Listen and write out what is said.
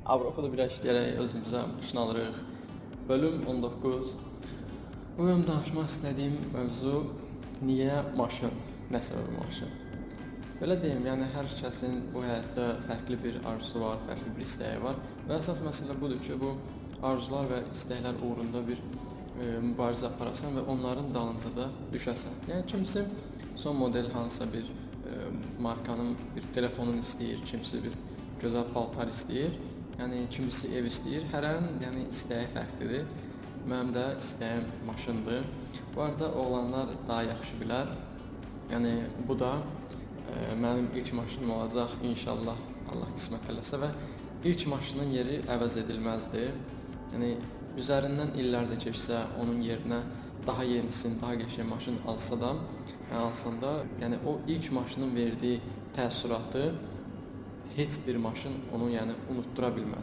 Avropada bir işləyərək özümüzə maşın alırıq. Bölüm 19. Bu bölüm danışmaq istədiyim mövzu niyə maşın, nə səbəbə maşın? Belə deyim, yəni hər kəsin bu həyatda fərqli bir arzusu var, fərqli bir istəyi var və əsas məsələ budur ki, bu arzular və istəklər uğrunda bir mübarizə aparasan və onların dalınca da düşəsən. Yəni kimisi son model hansısa bir markanın bir telefonunu istəyir, kimisi bir gözəl paltar istəyir, yəni kimisi ev istəyir. Hərənin yəni istəyi fərqlidir. Mənim də istəyim maşındır. Bu arada oğlanlar daha yaxşı bilər. Yəni bu da mənim ilk maşınım olacaq inşallah, Allah qismət eləsə və ilk maşının yeri əvəz edilməzdir. Yəni üzərindən illər də keçsə, onun yerinə daha yenisini, daha qəşəng maşın alsa da, yəni alsan da, yəni o ilk maşının verdiyi təəssüratı heç bir maşın onu yəni unutdura bilməz.